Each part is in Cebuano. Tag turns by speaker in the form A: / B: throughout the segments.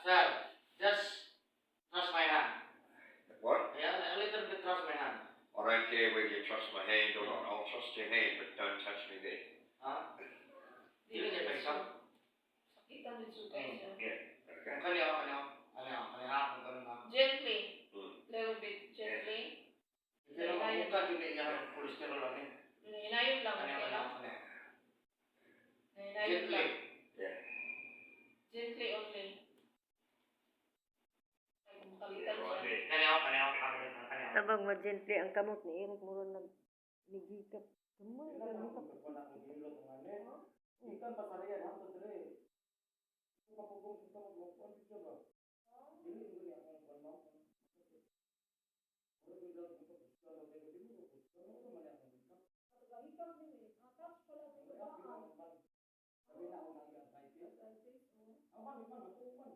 A: Sir, just trust my hand.
B: What?
A: Yeah, a little bit trust my hand.
B: I don't care whether you trust my hand or not. I'll trust your hand, but don't touch me there.
A: Ha? Dili niya pa ikaw.
C: Sakitan din suka siya.
B: Yeah. Okay.
A: Kung kaniyo, kaniyo. Kaniyo, kaniyo ha, kung ganun ha.
C: Gently. Little bit gently.
A: Pero mabuka yun niya ang cholesterol ano.
C: Hinayon lang.
A: Kaniyo,
C: Okay
A: kaniyo,
C: lang.
A: Kaniyo.
C: Hinayon
A: Gently.
C: lang.
B: Yeah.
C: Gently only. Ay, makalitan
B: Yeah,
C: siya.
B: right there.
A: Kaniyo, kaniyo, kaniyo, kaniyo.
D: Tabang ma-gently ang kamot ni Eric muro nag nigikap. Gamay ka nigikap.
A: Ikan pa sa riyan, hanto dire. Kung mapugong sa kamot mo, kuan siya ba? Dili mo niya akong kuan mo. Ora ko lang ko sa kay dili mo ko. Ano man akong hikap?
C: Hikap ni attach pala sa ibaan.
A: Sabi na ako ng arthritis. Ang man man ako man.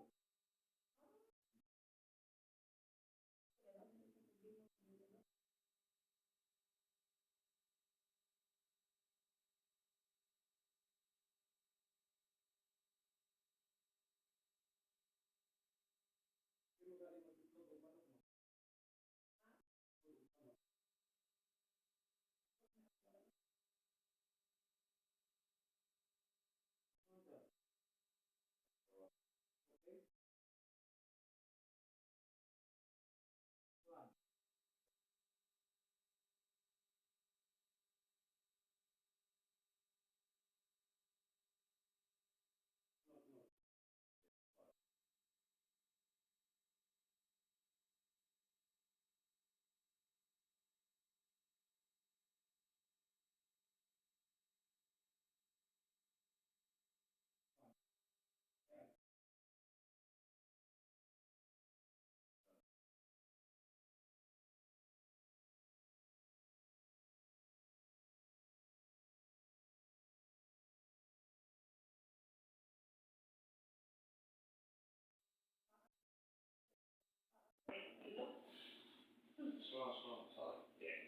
A: Slow, slow.
B: Oh, yeah.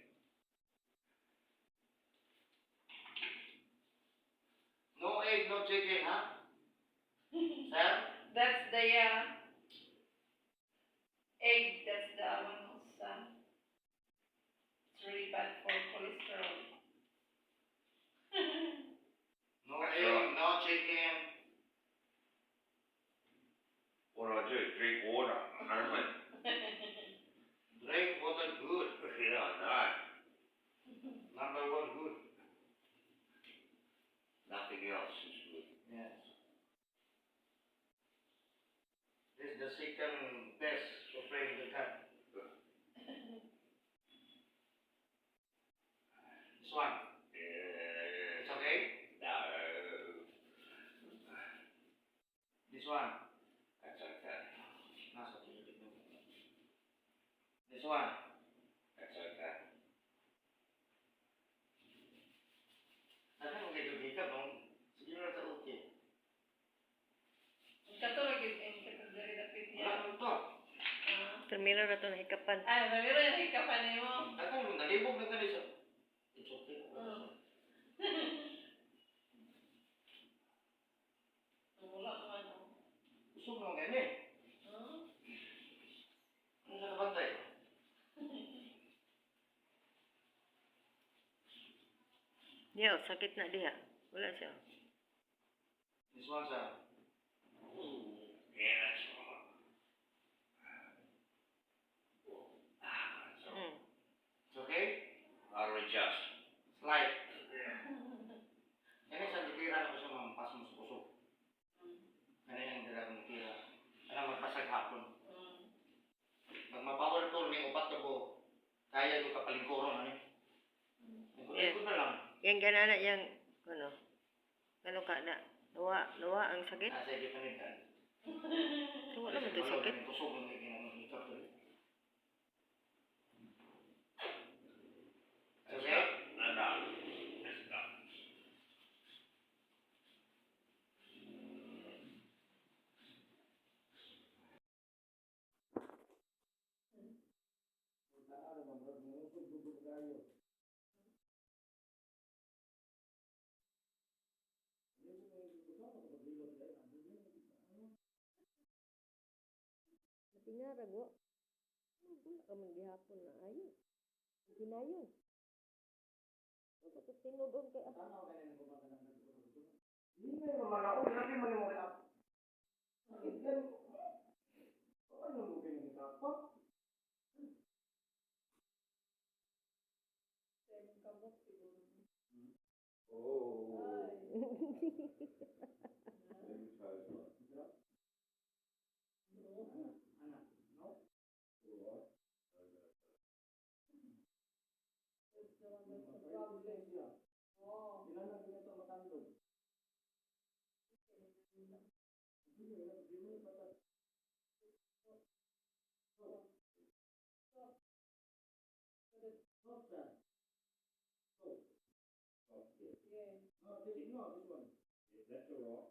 A: No egg, no chicken, ha? Sir?
C: That's the egg. That's the one who's it's really bad for cholesterol.
A: No
B: That's
A: egg,
B: right.
A: no chicken.
B: What do I do? Drink water only.
A: Drink water good.
B: Yeah, I know.
A: Number one good.
B: Nothing else is good.
A: Yes. This is the second best supreme to have. This one.
B: Yeah.
A: It's okay?
B: No.
A: This one.
B: That's okay.
A: Nasa kilid mo. This one.
B: That's okay.
A: Ano mo kayo dito? Sige na sa okay.
C: Kato lagi ang kato diri dapit
A: Wala
C: niya.
A: naman to.
C: Ah.
D: Primero ra to nahikapan.
C: Ay, mamiro yung hikapan nimo.
A: Dagan mo, nalibog na ka sa. It's okay.
C: Wala man. Oh.
A: Usog naman kayo eh. Ano sa kabantay?
D: Diha, oh, sakit na diha. Wala siya.
A: This one, sir.
B: Yeah, that's right. Ah, that's all right.
A: It's okay?
B: I'll adjust.
A: Slide. Kani sa gitira na ko siya, ma'am, pas mo sa kusog. Kani ang dala kong tira. Ano magpasag hapon. Pag ma-power tool ni upat ka buok, kaya yung kapalingkuron ano eh. Lingkod na lang.
D: Yang ganana yang ano? Ano ka na? Nawa, nawa ang sakit?
A: Nasa iyo panindan.
D: Wala man to sakit.
A: Kusog ng ginang ikaw to.
B: That's
A: Okay?
B: not, no, that's not.
D: Tingarag wa. Wala ka man gihapon na ayo. Ginayon. Wala ka tinud-on kay ah.
A: Tanaw ganin ko ba kanang nagturo. Hindi na yung mamanaon, grabe man yung mga sakit gan. Ano mo ganyan ka pa?
C: Sa imong kamot siguro.
B: Oh.
C: Ay.
B: Them toes like,
C: No.
A: Ana, no?
B: all right. No, no, no.
C: That's the one that's the problem. Oh.
A: Ilan na ganito matandog?
B: Stop, yeah.
C: Yeah.
A: No, this one.
B: Yeah, that's all right.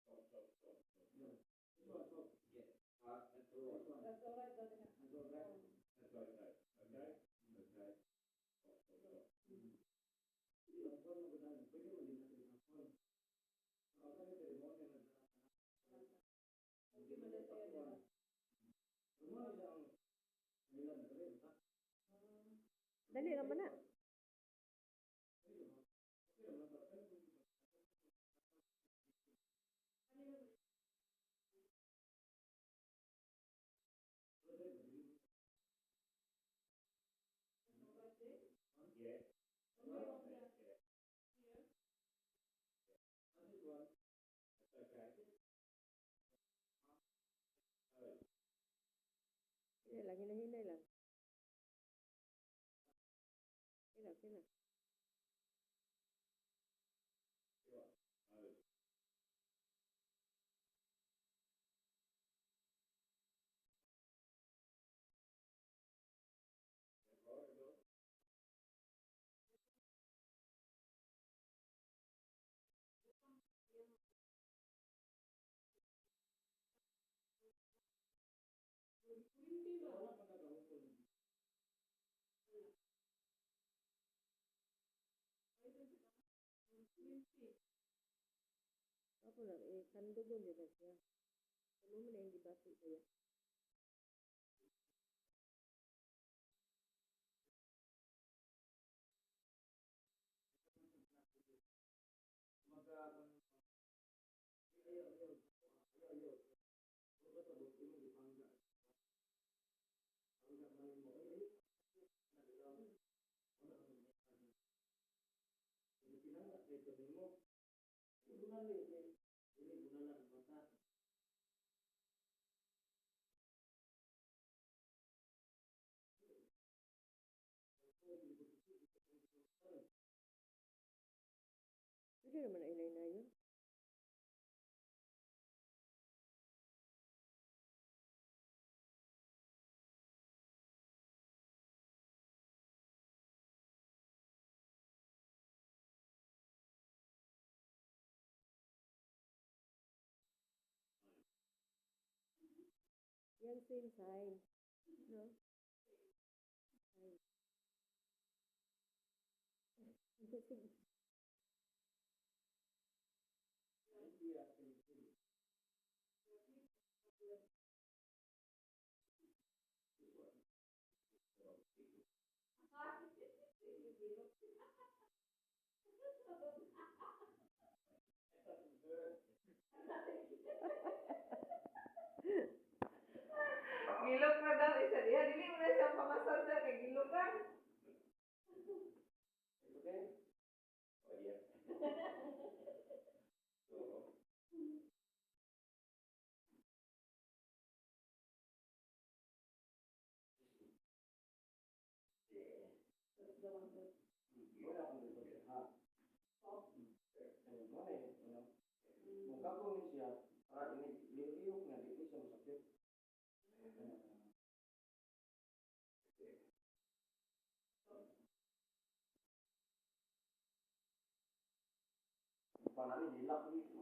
B: Stop, stop, stop, stop.
A: This one, stop.
B: Yeah. That's all right.
C: That's all right, dali na.
A: That's all right.
B: That's okay. Okay? Okay. Stop, stop, stop.
C: Okay man na siya, di ba?
D: Dali naman na.
B: Yeah. Yeah. That's okay. Oh.
D: Hinay lang, hinay-hinay lang. Kila, kila.
B: Oh.
D: Ako lang, eh, kandugon yun na siya. Ano mo na yung gibati kaya? Pwede naman na inay na yun. Yan same sign. No? Sign. Sige.
C: Gilok na daw isa diha dili mo na siya pamasal sa kay gilokan.
B: Oh, yeah. Oh. Yeah.
C: That's the one that
A: Wala akong dito. Ha? Ano mo na eh, ano? Kung kakunin siya, para iniliyok na, di siya masakit. Ano, ano. Panali, hilak ni.